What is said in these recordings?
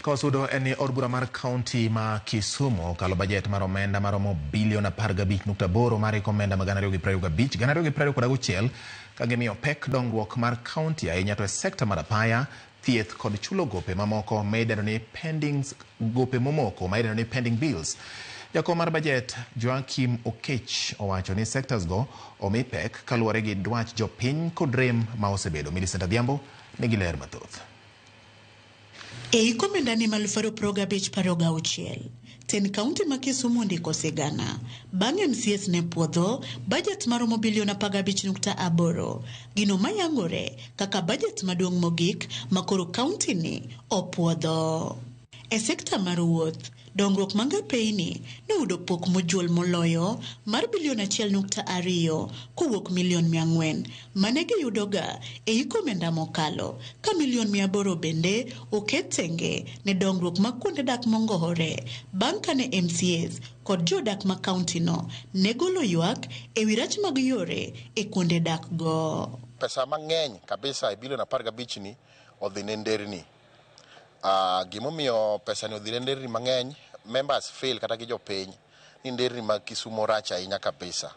Kawasudo en ni od bura mar kaunti ma Kisumu okalo bajet mar omenda maromo bilion 15.8 mar hik omenda ma 2025 2026 ka gimiyo pek dongruok mar kaunti ahinya to e sekta mar apaya, thieth kod chulo gope mamoko ma idendo ni pending gope momoko ma idendo ni pending bills. Jakom mar bajet Joakim Okech owacho ni sectors go omi pek kaluwore gi dwach jopiny kod rem ma osebedo. Millicent Adhiambo nigi ler mathoth. E hik omendani ma 2025/26, tend kaunti ma Kisumu ondiko sigana bang' MCAs ne puodho bajet maromo bilion 15.8, gino mayangore kaka bajet maduong' mogik ma koro kaunti ni opuodho. E sekta mar wuoth, dongruok mag apeyni noyudo pok mojuol moloyo mar bilion 1.2 kowuok milion 400 mane giyudoga e hik omenda mokalo, ka milion 800 bende oket tenge ne dongruok mag kuonde dak mongohore bang' kane MCAs kod jodak ma kaunti no ne golo ywak e wi rach mag yore e kuonde dak go. Pesa mang'eny kabisa e bilion 15 ni odhi ne nderni. Gimomiyo pesa ni odhi ne nderni mang'eny, members feel kata gi jopiny ni nderni mag Kisumu rach ahinya kabisa.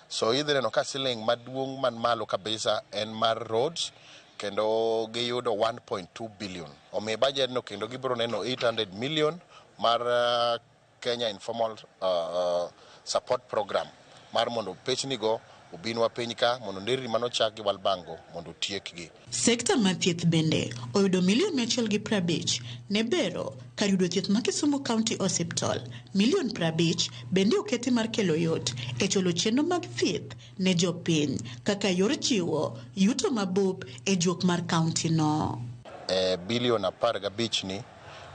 So idhi neno ka siling maduong' man malo kabisa en mar roads kendo giyudo 1.2 billion. Omiyo budget no kendo gibiro neno 800 million mar Kenya Informal Support Program mar mondo pechni go obinwa piny ka mondo nderni manochak gi World Bank go mondo otiekgi. Sekta mar thieth bende oyudo milion 150 ne bero kar yudo thieth ma Kisumu County Hospital. Milion 50 bende oketi mar kelo yot e chulo chenro mag thieth ne jopiny kaka yor chiwo yuto mabup e juok mar kaunti no. E bilion 15 ni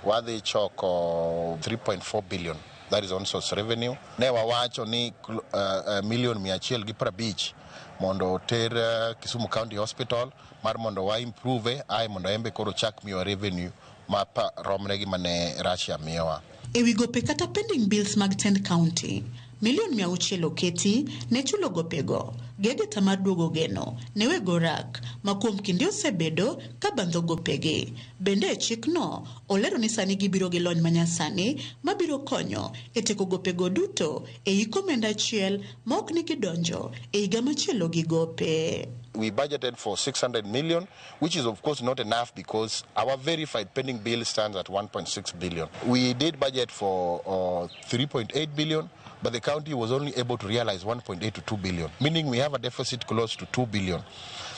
wadhi choko 3.4 billion, that is on source revenue. Ne wawacho ni milion 150 mondo oter Kisumu County Hospital mar mondo wa improve ae mondo embe koro chak miyowa revenue ma romre gi mane Russia miyowa. E wi gope kata pending bills mag tend county, milion 600 oketi ne chulo gopego. Gegeta mar duogo geno ne weg orak ma kuom kinde osebedo ka bandho gopegi. Bende e chikno olero ni sani gibiro gi lony manyasani mabiro konyo e tieko gopego duto e hik omenda achiel ma ok ni gidonjo e higa machielo gi gope. We budgeted for 600 million, which is of course not enough because our verified pending bill stands at 1.6 billion. We did budget for 3.8 billion, but the county was only able to realize 1.8 to 2 billion, meaning we have a deficit close to 2 billion.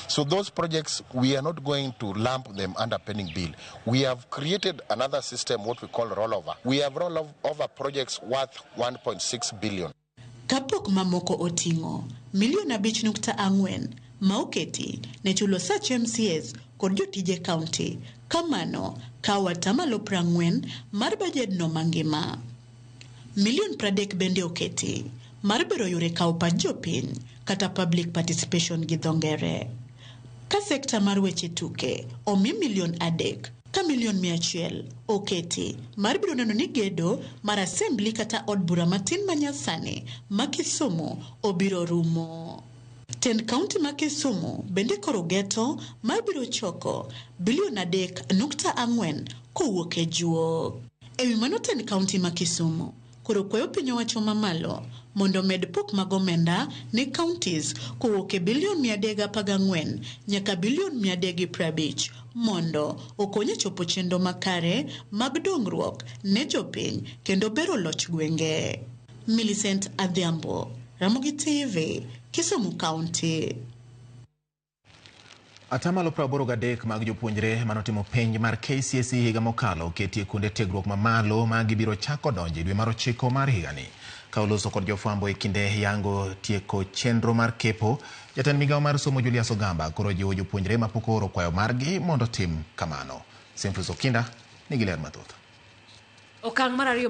So those projects, we are not going to lump them under pending bill. We have created another system, what we call rollover. We have rolled over projects worth 1.6 billion. Kapok mamoko oting'o milion 5.4 ma oketi ne chulo sach MCAs kod jotije kaunti. Kamano kawo atamalo 40 mar bajedno mangima. Milion 30 bende oketi mar bero yore kawo pach jopiny kata public participation gi dho ngere. Ka sekta mar weche tuke omi milion 3 ka milion 100 oketi mar biro neno ni gedo mar assembly kata od bura matin manyasani ma Kisumu obiro rumo. Tend kaunti ma Kisumu bende koro geto mar biro choko bilion 3.4 kowuok e juok. Ewi mano tend kaunti ma Kisumu koro kwayo piny owacho mamalo mondo omed pok mag omenda ne counties kowuok e bilion 314 nyaka bilion 350 mondo okony e chopo chenro makare mag dongruok ne jopiny kendo bero loch gwenge. Millicent Adhiambo, Ramogi TV, Kisumu County. Atamalo 83 mag jopuonjre manotimo penj mar KCSE higa mokalo oketi e kuonde tiegruok mamalo ma gibiro chako donjo e dwe mar 9 mar higani. Ka oloso kod jofwambo e kinde yango tieko chenro mar kepo, jatend migawo mar somo Julius Ogamba koro jiwo jopuonjre mapok ooro kwayo margi mondo tim kamano. Simfus Okinda nigi ler mathoth. Okang' mar ariyo.